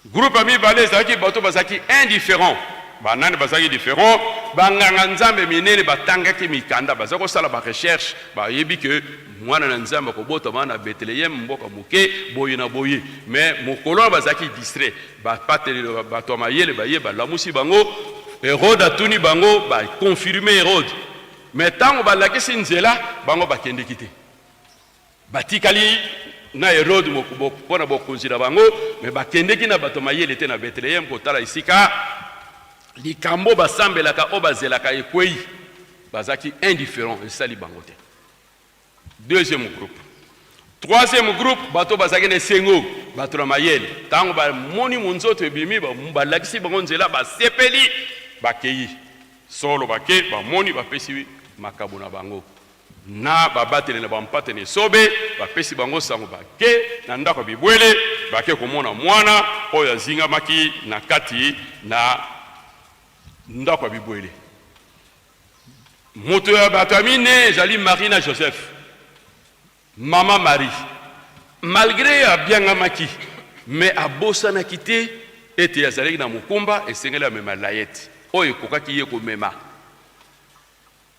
Groupe ya mibale ezalaki bato bazalaki indifférent. Banani bazalaki différent? Banganga Nzambe minene, batangaki mikanda, baza kosala barecherche, bayebi ke mwana na Nzambe akobotama na Betelehem, mboka moke boye na boye. Mais mokolo wana bazalaki distrait. Bapateli, bato ya mayele baye, balamusi bango. Herode atuni bango, baconfirmer Herode. Mais ntango balakisi nzela, bango bakendeki te, batikali na Herode mpo na bokonzi na bango. Mais bakendeki na bato mayele te na Betlehem kotala esika likambo basambelaka, oyo bazelaka ekwei. Bazalaki indifférent, esali bango te. Deuxième groupe. Troisième groupe, bato bazalaki na esengo, bato na mayele. Ntango bamoni monzoto ebimi, balakisi bango nzela, basepeli, bakei solo, bake, bamoni, bapesi makabo na bango na babateli na bampate na esobe. Bapesi bango sango, bake na ndako ya bibwele, bake komona mwana oyo azingamaki na kati na ndako ya bibwele. Moto ya bato ya mine ezali Marie na Joseph. Mama Marie, malgré abiangamaki, mais abosanaki te ete azalaki na mokumba, esengeli amema layete oyo ekokaki ye komema.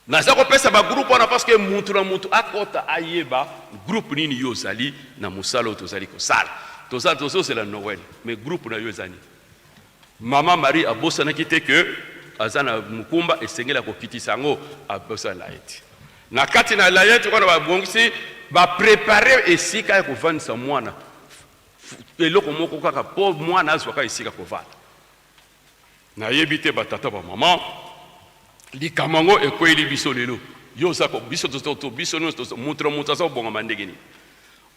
Naza kopesa bagroupe wana parce que mutu na mutu akɔta, ayeba groupe nini yo ozali na mosala oyo tozali kosala. Toza tozozela Noël, mais groupe na yo eza nini? Mama Marie abosanaki te ke aza na mokumba, esengeli akokitisa yango. Abosana layete na kati na layete wana, babongisi, baprépare esika ya kovandisa mwana, eloko moko kaka mpo mwana azwaka esika kovanda. Nayebi te, batata, bamama, likambo yango ekweyeli biso lelo. Yo oza biso, biso nyonso, moto na moto aza kobongama ndenge nini?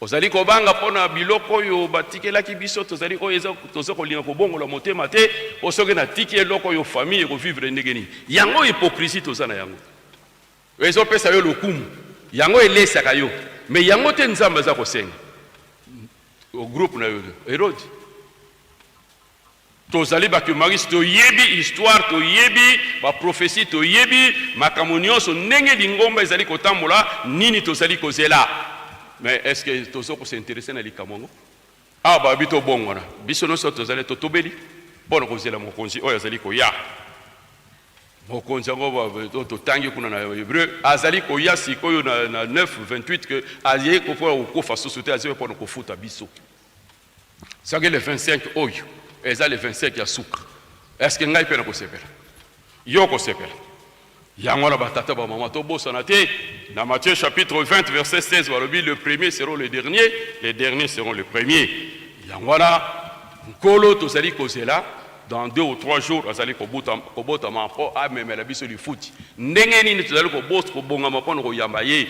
Ozali kobanga mpona biloko oyo batikelaki biso, tozali oyo eza toza kolinga kobongola motema te, po soki natiki eloko oyo, famille ekovivre ndenge nini? Yango hypocrisie toza na yango. Ezopesa yo lokumu, yango elesaka yo, mais yango te Nzambe aza kosenga. Groupe na yo, Herode. Tozali bakiumariste, toyebi histoire, toyebi baprophétie, toyebi makambo nyonso ndenge lingomba ezali kotambola, nini tozali kozela. Mais est ce que toza kos'intéresser na likambo yango? Awa babi tobongwana biso nyonso, tozali totobeli mpo na kozela mokonzi oyo azali koya. Mokonzi yango oyo totangi kuna na Hébreu azali koya sikoyo na 9 28, ke ayei mpona kokufa susu te, azali mpona kofuta biso. Soki le 25 oyo eza le 25 ya suka, est-ce ngai mpe nakosepela, yo kosepela? Yango wana, batata, bamama, tobosana te, na Matthieu chapitre 20 verset 16, balobi: le premier seront le dernier, les derniers seront le premier. Yango wana, Nkolo tozali kozela dans 2 ou 3 jours azali kobotama mpo amemela biso lifuti. Ndenge nini tozali kobongama mpona koyamba ye?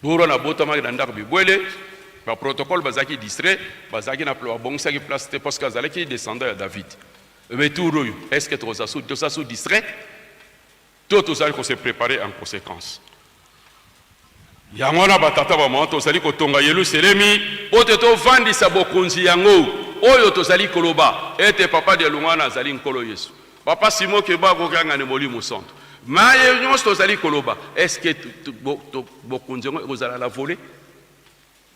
Boro nabotamaki na ndako bibwele, baprotocole bazalaki distrait, bazalaki na babongisaki place te, parce que azalaki descendant ya David. Mais tour oyo, est ce que toza sous distrait to tozali kose préparer en conséquence? Yango wana, batata, bamama, tozali kotonga Yelusalemi mpo te tovandisa bokonzi yango oyo tozali koloba ete Papa Dialungana azali Nkolo Yesu, Papa Simon Kimbangu Kiangani Molimo Santo. Maye nyonso tozali koloba, est ce que bokonzi yango ekozala la volée?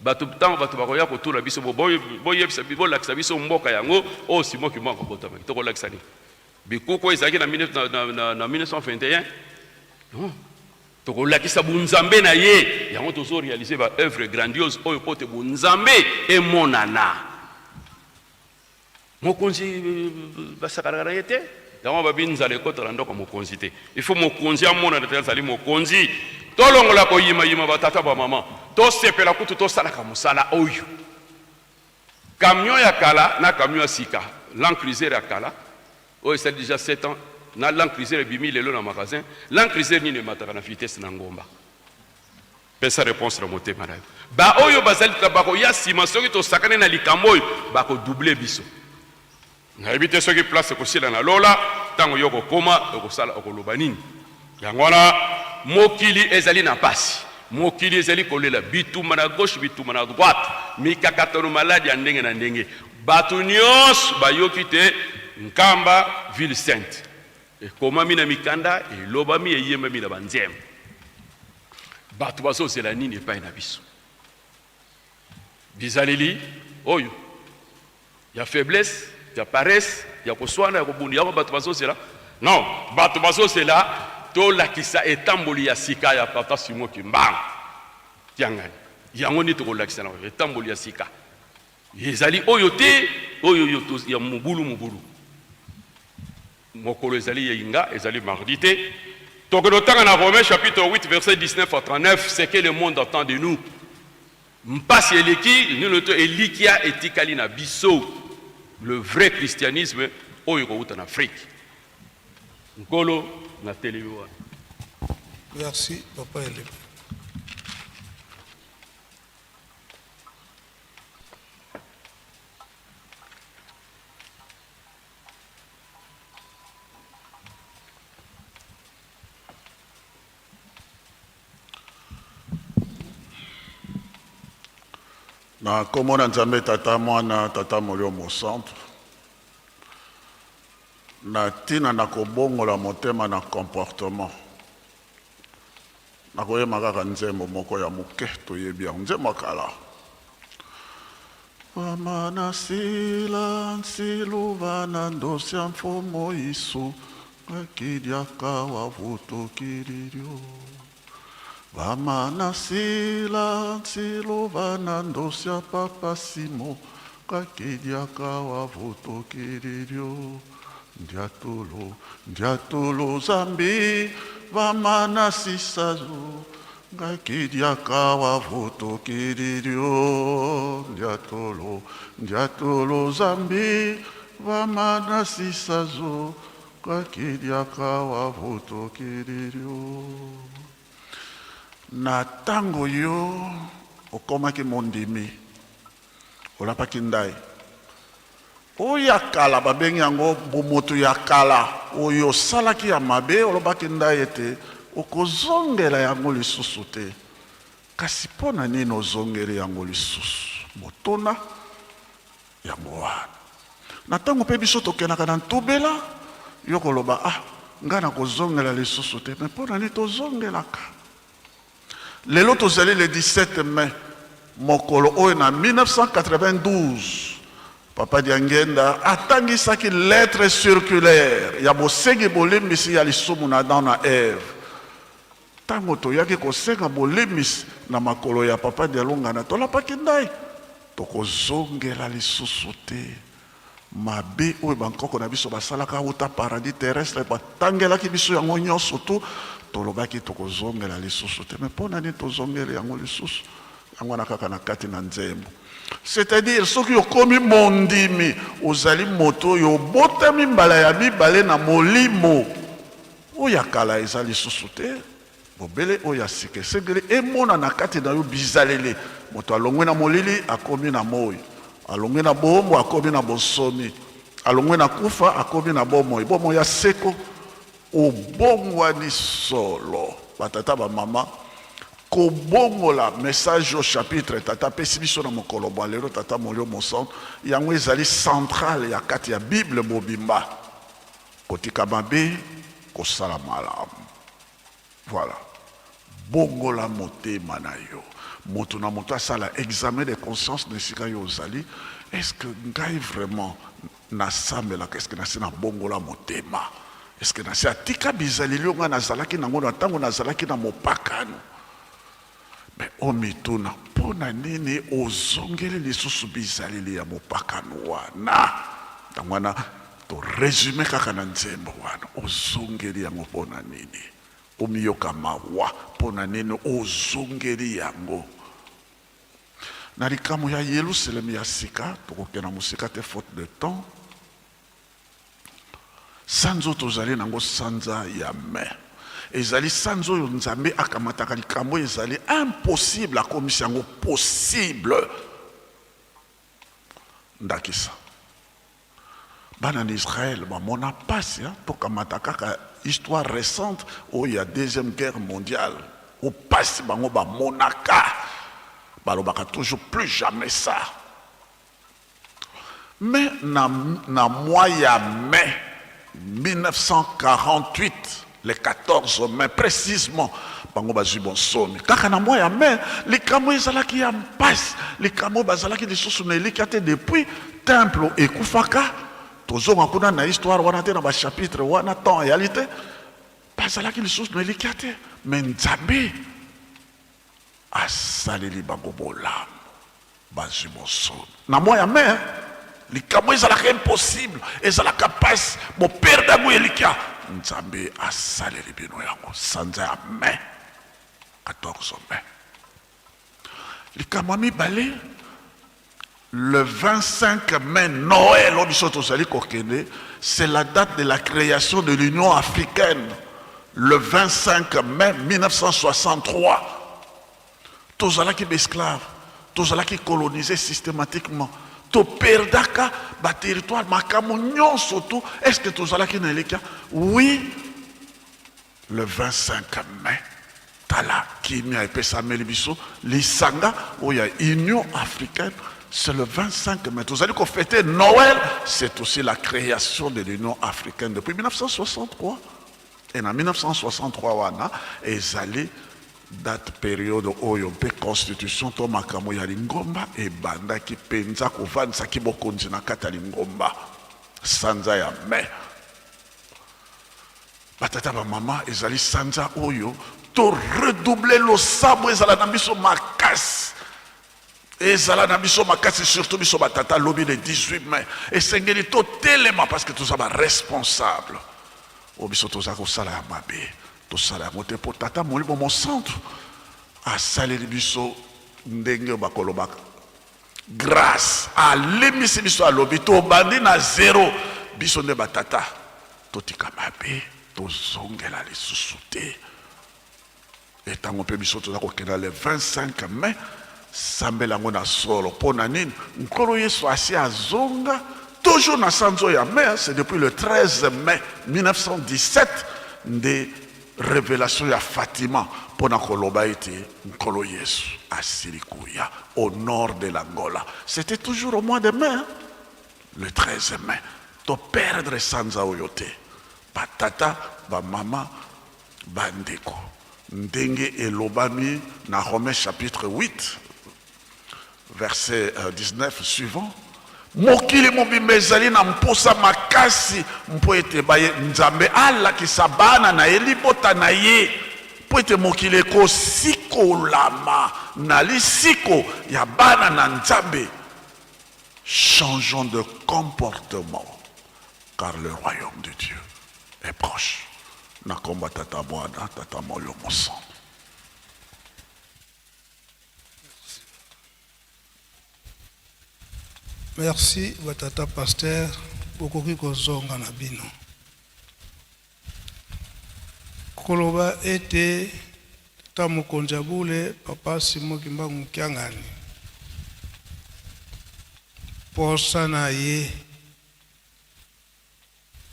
Bato ntango bato bakoya kotuna biso, boyebisa, bolakisa biso mboka yango oyo Simon Kimbangu abotamaki, tokolakisa nini? Bikuku oyo ezalaki na 1921? Non, tokolakisa bunzambe na ye. Yango tozo realiser ba œuvre grandiose oyo mpo te bunzambe emonana. Mokonzi basakanaka na ye te. Yango babi nzala ekota na ndako ya mokonzi te. Il faut mokonzi amonana te azali mokonzi. Tolongola koyimayima ba tata ba mama. Tosepela kutu tosalaka mosala oyo. Camion ya kala na camion ya sika, Land Cruiser ya kala oyo esali dejà 7 ans na Land Cruiser ebimi lelo na magasin, Land Cruiser nini emataka na vitesse na ngomba? Pesa reponse na motema na yo. Ba oyo bazali bakoya sima soki tosakani na likambo oyo bako doubler biso. Nayebi te soki place ekosila na lola, tango yo okokoma okosala okoloba nini? Yango wana mokili ezali na pasi, mokili ezali kolela, bitumba na gauche, bitumba na droite, mikakatano, maladi ya ndenge na ndenge. Bato nionso bayoki te Nkamba ville sainte ekomami na mikanda, elobami, eyembami na ba nzembo. Bato bazozela nini epai na biso? Bizaleli oyo ya faiblesse, ya paresse, ya koswana, ya kobunda, yango bato bazozela? Non, bato bazozela tolakisa etamboli ya sika ya Papa Simon Kimbangu Kiangani. Yango nde tokolakisa na etamboli ya sika. Ezali oyo te, oyo ya mobulu mobulu. Mokolo ezali yenga, ezali mardi te. Tokende kotanga na Romains chapitre 8 verset 19 à 39, ce que le monde attend de nous. Mpasi eleki nino to elikia etikali na biso. Le vrai christianisme oyo ekowuta na Afrique. Nkolo natelemi wana. Merci papa Elembo. Na nkombo na Nzambe Tata, Mwana, Tata Molimo Mosantu, na ntina na kobongola motema na comportement, nakoyema kaka nzembo moko ya moke toyebi yango, nzembo ya kala. Vamana sila nsilu vana ndosia mfumo isu ngakidiaka wavutukililyo. Vamana sila nsilu vana ndosia papa Simo ngakidiaka wavutukililyo. Ndiatulu ndiatulu zambi vamana sisazu Ngakidiaka wavutukililyo ndiatolo ndiatolo zambi vamana sisazo ngakidiaka wavutukililyo. Na tango yo okomaki mondimi, olapaki ndai. Oyo ya kala babengi yango bomoto ya kala, oyo osalaki ya mabe, olobaki ndai ete okozongela yango lisusu te. Kasi mpo na nini ozongeli yango lisusu? Motuna yango wana. Na ntango mpe biso tokendaka na ntubela, yo koloba, ah, ngai nakozongela lisusu te. Me mpo na nini tozongelaka? Lelo tozali le 17 mai, mokolo oyo na 1992 Papa Diangienda atangisaki lettre circulaire ya bosengi bolimbisi ya lisumu na Adam na Eve. Tango toyaki kosenga bolimbisi na makolo ya Papa Dialungana, tolapaki ndayi tokozongela lisusu te mabe oyo bankoko na biso basalaka wuta paradis terrestre, batangelaki biso yango nyonso tu, tolobaki tokozongela lisusu te. Mais mpo na nini tozongeli yango lisusu? Yango wana kaka na kati na nzembo. C'est-à-dire soki okomi mondimi, ozali moto oyo obotami mbala ya mibale na molimo. Oyo ya kala eza lisusu te, bobele oyo ya sika. Esengeli emonana kati na yo bizaleli. Moto alongwe na molili akomi na moi, alongwe na boombo akomi na bonsomi, alongwe na kufa akomi na bomoi, bomoi ya seko. Obongwani solo. Ba tata ba mama, kobongola message oyo chapitre tata apesi biso na mokolo bwa lelo, tata Molio Mosantu, yango ezali centrale ya kati ya Bible mobimba. Kotika mabe, kosala malamu. Voilà. Bongola motema na yo. Moto na moto asala examen de conscience na esika yo ozali. Est-ce que ngai vraiment nasambelaka? Est-ce que nasi nabongola motema? Est-ce que nasi atika bizaleli oyo ngai nazalaki nango na ntango nazalaki na mopakano? Mais omituna, mpo na nini ozongeli lisusu bizaleli ya mopakano wana? Ntango wana to resume kaka na nzembo wana, ozongeli yango mpo na nini? Omiyoka mawa mpo na nini ozongeli yango? Na likambo ya Yelusalemi ya sika, tokokenda mosika te faute de temps. Sanza oyo tozali nango, sanza ya mai, ezali sanza oyo Nzambe akamataka likambo oyo ezali impossible, akomisi yango possible. Ndakisa, bana na Israël bamona pasi, tokamata kaka histoire récente oyo ya deuxième guerre mondiale, oyo pasi bango bamonaka, balobaka toujours plus jamais ça. Mais na, na mois ya mai 1948, le 14 mai précisément, bango bazwi bonsomi kaka na mois ya mai. Likambo ezalaki ya mpasi, likambo bazalaki lisusu na elikya te depuis temple ekufaka. Tozonga kuna na histoire wana te, na bachapitre wana, temps eyali te, bazalaki lisusu na elikya te. Mais Nzambe asaleli bango bolamu, bazwi bonsomi na mois ya mai. Likambo ezalaka impossible, ezalaka mpasi, boperdre yango elikya, Nzambe asaleli bino yango sanza ya mai, 14 mai. Likambo ya mibale, le 25 mai, Noël oyo biso tozali kokende, c'est la date de la création de l'Union africaine, le 25 mai 1963. Tozalaki baesclave, tozalaki colonisé systématiquement, toperdaka baterritoire, makambo nyonso tu. Est ce que tozalaki na elikya? Oui, le 25 mai, tala kimia epesameli biso, lisanga oyo ya Union africaine. C'est le 25 mai tozali kofêter Noël, c'est aussi la création de l'Union africaine depuis 1963. Et na 1963 wana ezali date, période oyo mpe constitution to makambo ya lingomba ebandaki mpenza kovandisaki bokonzi na kati ya lingomba, sanza ya mai. Batata, bamama, ezali sanza oyo to redouble losambo, ezala na biso makasi, ezala na biso makasi, surtout biso batata. Lobi le 18 mai esengeli totelema, parce que toza baresponsable. Oyo biso toza kosala ya mabe, tosala yango te, mpo Tata Molimo Mosantu asaleli biso ndenge oyo bakolobaka grâce, alemisi biso, alobi tobandi na zero. Biso nde batata, totika mabe, tozongela lisusu te. Etango mpe biso toza kokenda le 25 mai, sambela yango na solo. Mpo na nini? Nkolo Yesu asi azonga. Toujours na sanza oyo ya mai, c'est depuis le 13 mai 1917 nde révélation ya Fatima mpo na koloba ete Nkolo Yesu asili koya au nord de l'Angola. C'était toujours au mois de mai, hein? Le 13 mai. Toperdre sanza oyo te, batata, bamama, bandeko, ndenge elobami na Romains chapitre 8 verset 19 suivant. Mokili mobimba ezali na mposa makasi mpo ete baye Nzambe alakisa bana na ye, libota na ye, mpo ete mokili ekosikolama na lisiko ya bana na Nzambe. Changeons de comportement, car le royaume de Dieu est proche. Na komba Tata, Mwana, Tata Moyo Mosantu. Merci batata pasteur, bokoki kozonga na bino. Koloba ete tata mokonzi ya bule, papa Simon Kimbangu Kiangani, posa na ye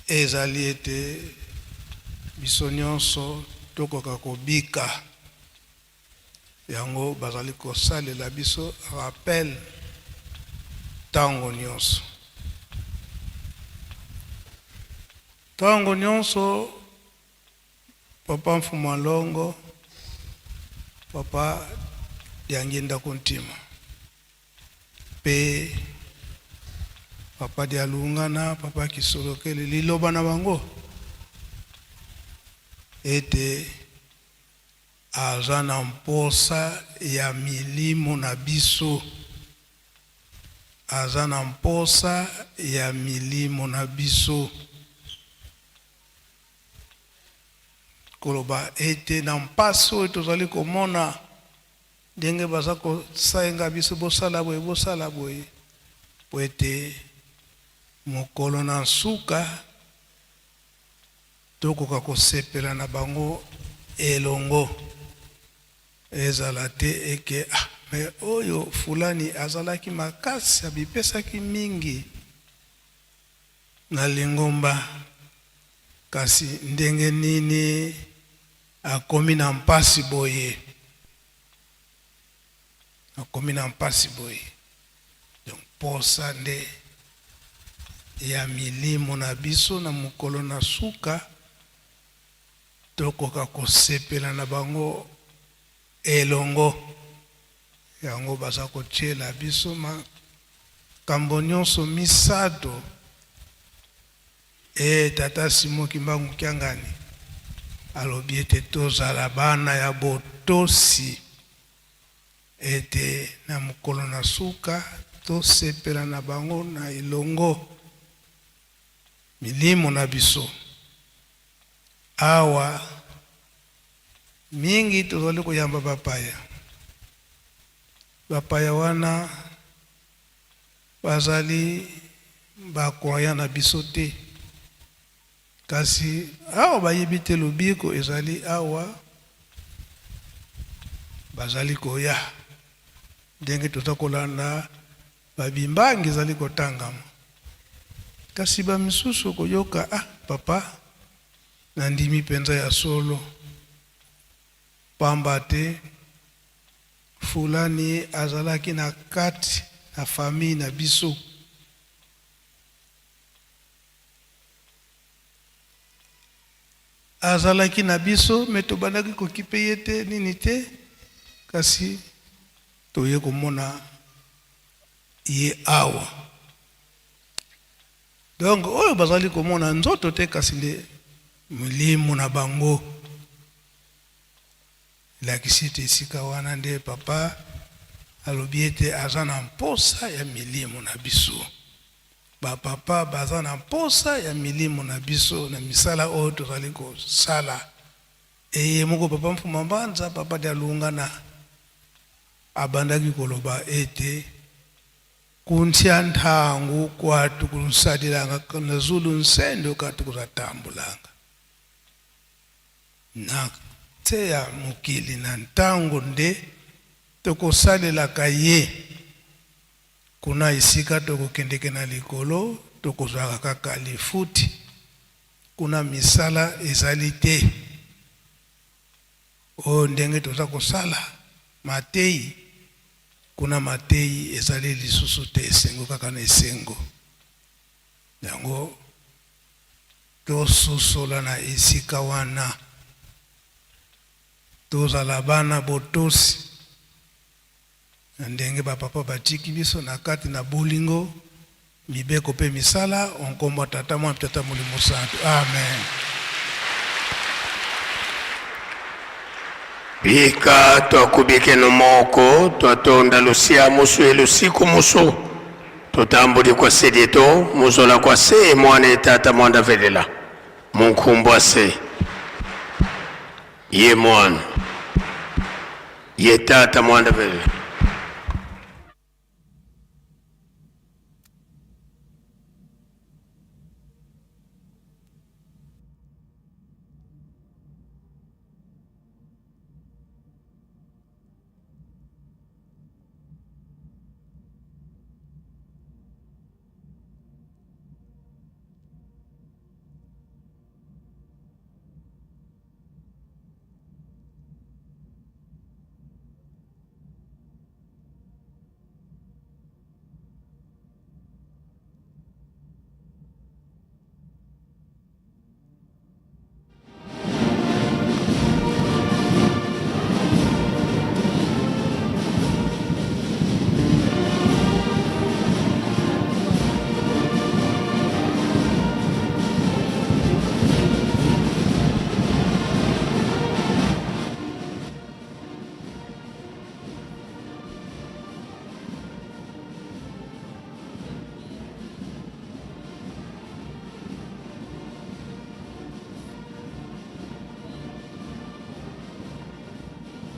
ezali ete biso nyonso tokoka kobika. Yango bazali kosalela biso rappel ntango nyonso, ntango nyonso. Papa Mfumualongo, papa. Diangienda Kuntima mpe Papa Dialungana, Papa Kisolokele, liloba na bango ete aza na mposa ya milimo na biso, aza na mposa ya milimo na biso. Koloba ete na mpasi oyo tozali komona, ndenge baza kosenga biso bosala boye, bosala boye, mpo ete mokolo na nsuka tokoka kosepela na bango elongo. Ezala te eke ah, me oyo fulani azalaki makasi, abipesaki mingi na lingomba, kasi ndenge nini akomi na mpasi boye? Akomi na mpasi boye. Donc posa nde ya milimo na biso na mokolo na suka tokoka kosepela na bango elongo. Yango baza kotiela biso makambo nyonso misato. E Tata Simon Kimbangu Kiangani alobi ete tozala bana ya botosi, ete na mokolo na suka tosepela na bango na elongo milimo na biso. Awa mingi tozali koyamba bapaya. Bapaya wana bazali ba croyants na biso te, kasi awa bayebi te lobiko ezali awa, bazali koya ndenge toza kolanda ba bimbangi ezali kotangama, kasi ba misusu okoyoka ah papa nandimi penza ya solo, pamba te Fulani azalaki na kati na famille na biso. Azalaki na biso mais tobandaki kokipe ye te nini te, kasi toye komona ye awa. Donc oyo bazali komona nzoto te kasi nde molimo na bango. Elakisi ete esika wana nde papa alobi ete aza na mposa ya milimo na biso. Ba papa baza na mposa ya milimo na biso na misala oyo tozali kosala. Eye moko papa Mfuma Mbanza, papa Dialungana abandaki koloba ete kuntia ntangu kwatu kunsadilanga na zulu nsendo katu kuzatambulanga. Na nse ya mokili na ntango nde tokosalelaka ye. Kuna esika tokokendeke na likolo, tokozwaka kaka lifuti. Kuna misala ezali te. Oyo ndenge toza kosala mateyi, kuna mateyi ezali lisusu te, esengo kaka na esengo. Yango Tososola na esika wana. Tozala bana botosi na ndenge ba papa batiki biso na kati na bolingo, mibeko pe misala, o nkombo ya Tata, Mwana pe Tata Molimo Santu. Amen. Bika twakubikeno moko twatonda lusia musu e lusiku musu Totamboli kwa se dieto muzola kwa se e mwana e tata mwanda velela munkumbwa se ye mwana ye tata mwanda velela.